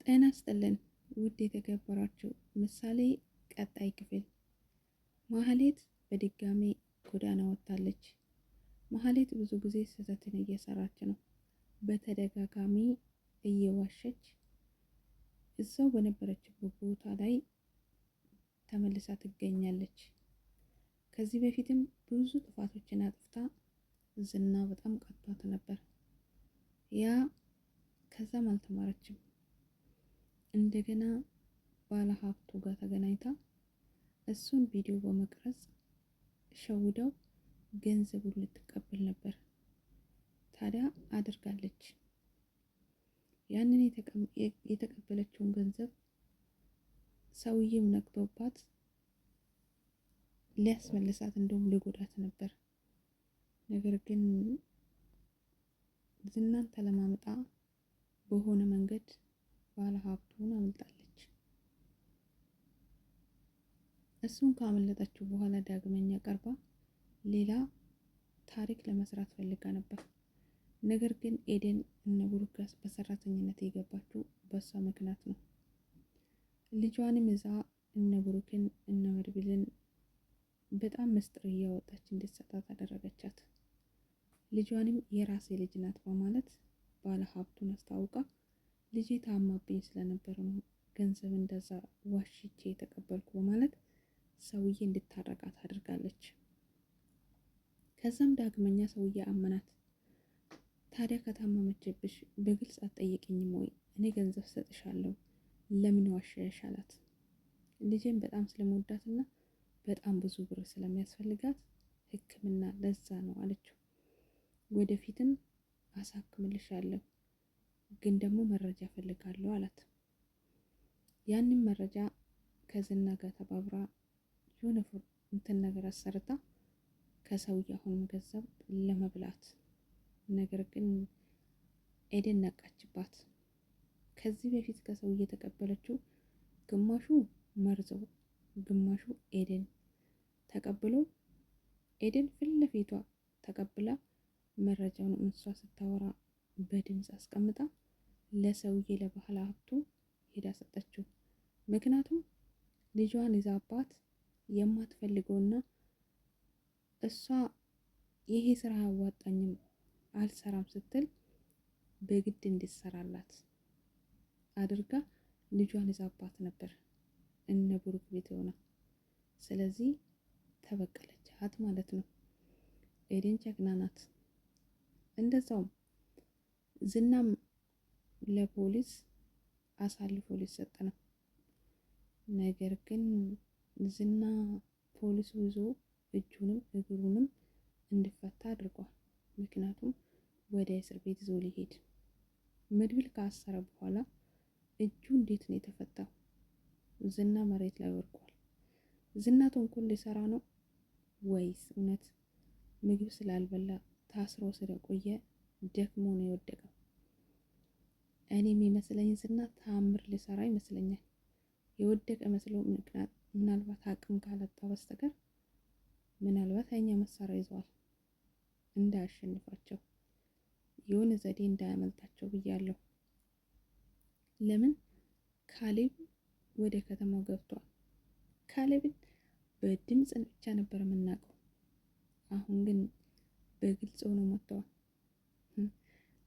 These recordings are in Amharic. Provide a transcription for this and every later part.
ጤና ይስጥልን ውድ የተከበራችሁ ምሳሌ ቀጣይ ክፍል ማህሌት በድጋሚ ጎዳና ወጥታለች። ማህሌት ብዙ ጊዜ ስህተትን እየሰራች ነው። በተደጋጋሚ እየዋሸች እዛው በነበረችበት ቦታ ላይ ተመልሳ ትገኛለች። ከዚህ በፊትም ብዙ ጥፋቶችን አጥፍታ ዝና በጣም ቀጥቷት ነበር። ያ ከዛም አልተማረችም። እንደገና ባለሀብቱ ጋር ተገናኝታ እሱን ቪዲዮ በመቅረጽ ሸውደው ገንዘቡን ልትቀበል ነበር። ታዲያ አድርጋለች። ያንን የተቀበለችውን ገንዘብ ሰውዬም ነቅቶባት ሊያስመልሳት እንደውም ሊጎዳት ነበር። ነገር ግን ዝናን ተለማምጣ በሆነ መንገድ ባለ ሀብቱን አምልጣለች። እሱን ካመለጠችው በኋላ ዳግመኛ ቀርባ ሌላ ታሪክ ለመስራት ፈልጋ ነበር። ነገር ግን ኤደን እነ ብሩክ ጋር በሰራተኝነት የገባችው በእሷ ምክንያት ነው። ልጇንም እዛ እነ ብሩክን እነ መድብልን በጣም ምስጢር እያወጣች እንድትሰጣት አደረገቻት። ልጇንም የራሴ ልጅ ናት በማለት ባለ ሀብቱን አስታውቃ ልጄ ታማብኝ ስለነበረ ነው ገንዘብ እንደዛ ዋሽቼ የተቀበልኩ በማለት ሰውዬ እንድታረቃት አድርጋለች። ከዛም ዳግመኛ ሰውዬ አመናት። ታዲያ ከታመመችብሽ በግልጽ አትጠይቅኝም ወይ? እኔ ገንዘብ ሰጥሻለሁ፣ ለምን ዋሸሽ አላት። ልጄን በጣም ስለመወዳትና በጣም ብዙ ብር ስለሚያስፈልጋት ሕክምና ለዛ ነው አለችው። ወደፊትም አሳክምልሻለሁ ግን ደግሞ መረጃ ፈልጋለሁ አላት። ያንን መረጃ ከዝና ጋር ተባብራ የሆነ እንትን ነገር አሰርታ ከሰውዬ አሁንም ገንዘብ ለመብላት ነገር ግን ኤደን ነቃችባት። ከዚህ በፊት ከሰውዬ የተቀበለችው ግማሹ መርዘው ግማሹ ኤደን ተቀብሎ ኤደን ፊት ለፊቷ ተቀብላ መረጃውን እሷ ስታወራ በድምፅ አስቀምጣ ለሰውዬ ለባህል ሀብቱ ሄዳ ሰጠችው። ምክንያቱም ልጇን ይዛባት የማትፈልገውና እሷ ይሄ ስራ አያዋጣኝም አልሰራም ስትል በግድ እንድትሰራላት አድርጋ ልጇን ይዛባት ነበር እነ ብሩክ ቤት ሆና። ስለዚህ ተበቀለቻት ማለት ነው። ኤደን ጀግና ናት። እንደዛውም ዝናም ለፖሊስ አሳልፎ ሊሰጥ ነው። ነገር ግን ዝና ፖሊሱ ይዞ እጁንም እግሩንም እንዲፈታ አድርጓል። ምክንያቱም ወደ እስር ቤት ይዞ ሊሄድ መድብል ካሰረ በኋላ እጁ እንዴት ነው የተፈታው? ዝና መሬት ላይ ወድቋል። ዝና ተንኮል ሊሰራ ነው ወይስ እውነት ምግብ ስላልበላ ታስሮ ስለቆየ ደክሞ ነው የወደቀው? እኔ የሚመስለኝ ዝና ተአምር ሊሰራ ይመስለኛል። የወደቀ መስሎ ምክንያት ምናልባት አቅም ካላጣ በስተቀር ምናልባት ኃይለኛ መሳሪያ ይዘዋል እንዳያሸንፋቸው የሆነ ዘዴ እንዳያመልጣቸው ብያለሁ። ለምን ካሌብ ወደ ከተማው ገብቷል። ካሌብን በድምፅ ብቻ ነበር የምናውቀው። አሁን ግን በግልጽ ሆኖ መጥተዋል።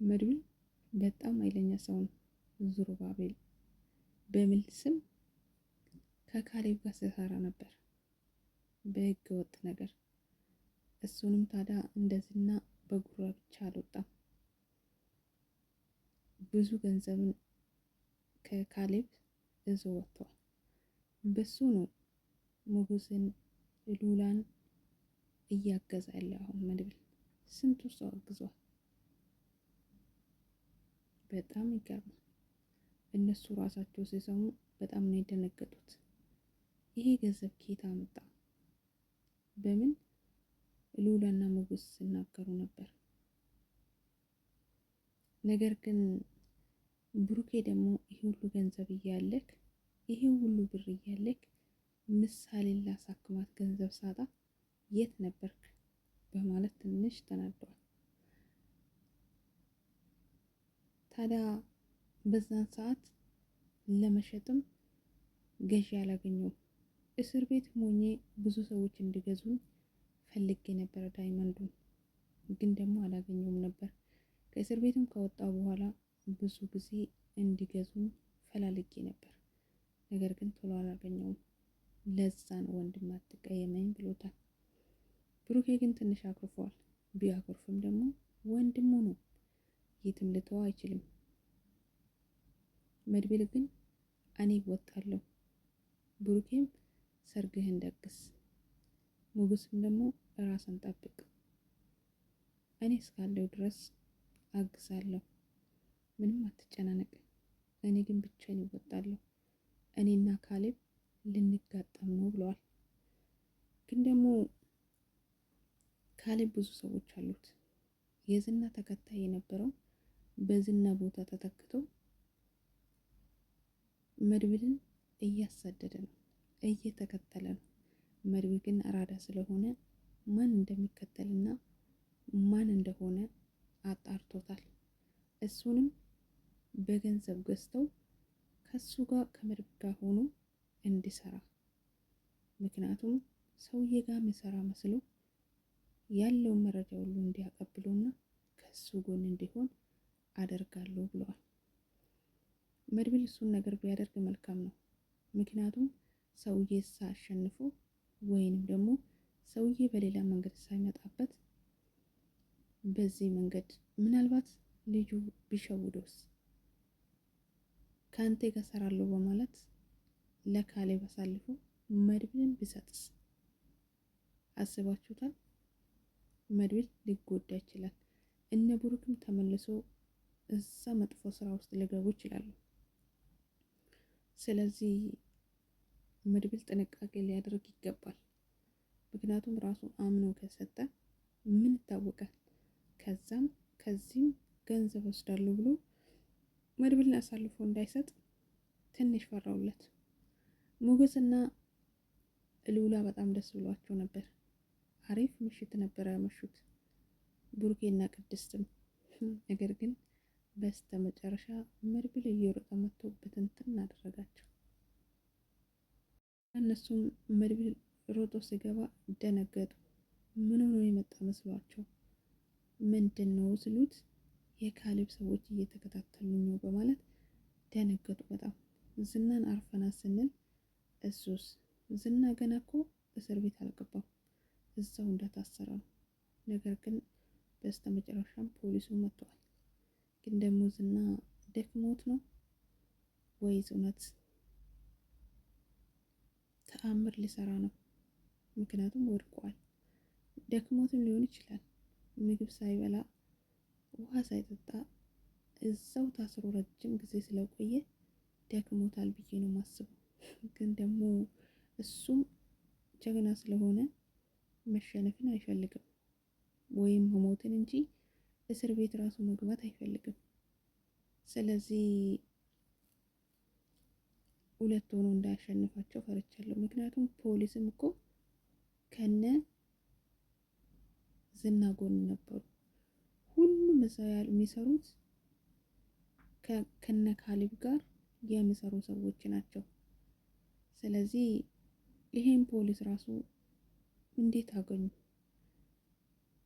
መድብል በጣም ኃይለኛ ሰው ነው። ዙሩባቤል በሚል ስም ከካሌብ ጋር ሲሰራ ነበር በህገ ወጥ ነገር። እሱንም ታዲያ እንደዚህና በጉራ ብቻ አልወጣም። ብዙ ገንዘብን ከካሌብ እዞ ወጥቷል። በሱ ነው ሞገስን ሉላን እያገዛ ያለ አሁን መድብል ስንቱ ሰው አግዟል። በጣም ይገርማል። እነሱ ራሳቸው ሲሰሙ በጣም ነው የደነገጡት። ይሄ ገንዘብ ከየት አመጣ? በምን ሉላና ሞገስ ሲናገሩ ነበር። ነገር ግን ብሩኬ ደግሞ ይሄ ሁሉ ገንዘብ እያለክ ይሄ ሁሉ ብር እያለክ ምሳሌ ላሳክማት ገንዘብ ሳጣ የት ነበርክ? በማለት ትንሽ ተናደዋል። ታዲያ በዛን ሰዓት ለመሸጥም ገዢ አላገኘውም። እስር ቤት ሆኜ ብዙ ሰዎች እንዲገዙን ፈልጌ ነበረ diamond ኡን፣ ግን ደግሞ አላገኘውም ነበር። ከእስር ቤትም ከወጣው በኋላ ብዙ ጊዜ እንዲገዙን ፈላልጌ ነበር፣ ነገር ግን ቶሎ አላገኘውም። ለዛ ነው ወንድም አትቀየመኝ ብሎታል። ብሩኬ ግን ትንሽ አኩርፈዋል። ቢያኩርፍም ደግሞ ወንድሙ ነው፣ የትም ልተው አይችልም። መድብል ግን እኔ እወጣለሁ፣ ብሩኬም ሰርግህን ደግስ፣ ሞገስም ደግሞ ራስን ጠብቅ፣ እኔ እስካለው ድረስ አግዛለሁ፣ ምንም አትጨናነቅ። እኔ ግን ብቻዬን እወጣለሁ፣ እኔና ካሌብ ልንጋጠም ነው ብለዋል። ግን ደግሞ ካሌብ ብዙ ሰዎች አሉት። የዝና ተከታይ የነበረው በዝና ቦታ ተተክቶ መድብልን እያሳደደ ነው፣ እየተከተለ ነው። መድብል ግን አራዳ ስለሆነ ማን እንደሚከተልና ማን እንደሆነ አጣርቶታል። እሱንም በገንዘብ ገዝተው ከሱ ጋር ከመድብል ጋር ሆኖ እንዲሰራ ምክንያቱም ሰውዬ ጋር የሚሰራ መስሎ ያለውን መረጃ ሁሉ እንዲያቀብሉና ከሱ ጎን እንዲሆን አደርጋለሁ ብለዋል። መድብል እሱን ነገር ቢያደርግ መልካም ነው። ምክንያቱም ሰውዬ ሳያሸንፎ ወይንም ደግሞ ሰውዬ በሌላ መንገድ ሳይመጣበት በዚህ መንገድ ምናልባት ልጁ ቢሸውዶስ ከአንተ ጋር ሰራለሁ በማለት ለካሌብ አሳልፎ መድብልን ቢሰጥስ አስባችሁታል? መድብል ሊጎዳ ይችላል። እነ ብሩክም ተመልሶ እዛ መጥፎ ስራ ውስጥ ሊገቡ ይችላሉ። ስለዚህ መድብል ጥንቃቄ ሊያደርግ ይገባል። ምክንያቱም ራሱን አምኖ ከሰጠ ምን ይታወቃል? ከዛም ከዚህም ገንዘብ ወስዳለሁ ብሎ መድብልን አሳልፎ እንዳይሰጥ ትንሽ ፈራውለት። ሞገስና ሉላ በጣም ደስ ብሏቸው ነበር። አሪፍ ምሽት ነበር ያመሹት ብሩኬና ቅድስትም። ነገር ግን በስተ መጨረሻ መድብል እየሮጠ መጥቶ በትንትን አደረጋቸው። እነሱም መድብል ሮጦ ሲገባ ደነገጡ። ምን ሆኖ የመጣ መስሏቸው ምንድን ነው ስሉት የካሌብ ሰዎች እየተከታተሉኝ ነው በማለት ደነገጡ በጣም። ዝናን አርፈና ስንል እሱስ ዝና ገና እኮ እስር ቤት አልገባም እዛው እንደታሰረ ነው። ነገር ግን በስተመጨረሻም ፖሊሱ መጥተዋል። ግን ደግሞ ዝና ደክሞት ነው ወይስ እውነት ተአምር ሊሰራ ነው? ምክንያቱም ወድቋል። ደክሞትም ሊሆን ይችላል። ምግብ ሳይበላ ውሃ ሳይጠጣ እዛው ታስሮ ረጅም ጊዜ ስለቆየ ደክሞታል ብዬ ነው የማስበው። ግን ደግሞ እሱም ጀግና ስለሆነ መሸነፍን አይፈልግም ወይም መሞትን እንጂ እስር ቤት ራሱ መግባት አይፈልግም። ስለዚህ ሁለት ሆኖ እንዳያሸንፋቸው ፈርቻለሁ። ምክንያቱም ፖሊስም እኮ ከነ ዝና ጎን ነበሩ። ሁሉም እዛ የሚሰሩት ከነ ካሊብ ጋር የሚሰሩ ሰዎች ናቸው። ስለዚህ ይሄን ፖሊስ ራሱ እንዴት አገኙ?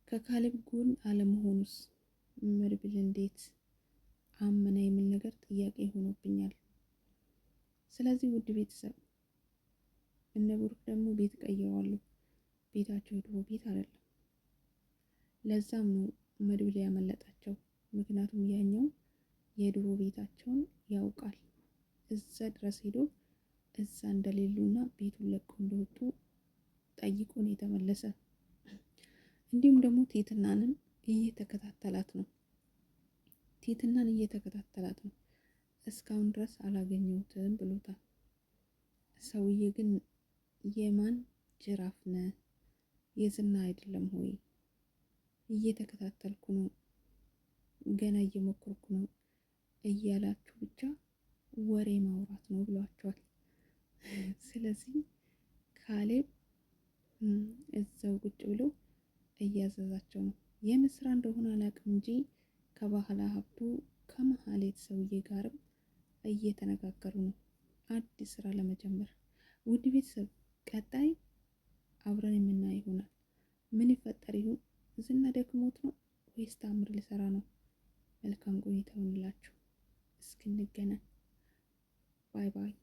ከካሌብ ጎን አለመሆኑስ መድብል እንዴት አመነ የሚል ነገር ጥያቄ ሆኖብኛል። ስለዚህ ውድ ቤተሰብ እነ ብሩክ ደግሞ ቤት ቀይረዋል። ቤታቸው የድሮ ቤት አይደለም። ለዛም ነው መድብል ያመለጣቸው። ምክንያቱም ያኛው የድሮ ቤታቸውን ያውቃል። እዛ ድረስ ሄዶ እዛ እንደሌሉና ቤቱን ለቀው እንደወጡ ጠይቆን የተመለሰ። እንዲሁም ደግሞ ቲትናንም እየተከታተላት ነው። ቲትናን እየተከታተላት ነው። እስካሁን ድረስ አላገኘሁትም ብሎታል። ሰውዬ ግን የማን ጅራፍ ነህ? የዝና አይደለም ሆይ? እየተከታተልኩ ነው፣ ገና እየሞከርኩ ነው እያላችሁ ብቻ ወሬ ማውራት ነው ብሏቸዋል። ስለዚህ ካሌብ እዛው ቁጭ ብሎ እያዘዛቸው ነው። የምን ስራ እንደሆነ አላውቅም እንጂ ከባህላ ሀብቱ ከመሀሌት ሰውዬ ጋርም እየተነጋገሩ ነው አዲስ ስራ ለመጀመር። ውድ ቤተሰብ ቀጣይ አብረን የምናየው ይሆናል። ምን ይፈጠር ይሁን? ዝና ደክሞት ነው ወይስ ታምር ሊሰራ ነው? መልካም ቆይታ ይሁንላችሁ። እስክንገናኝ bye bye።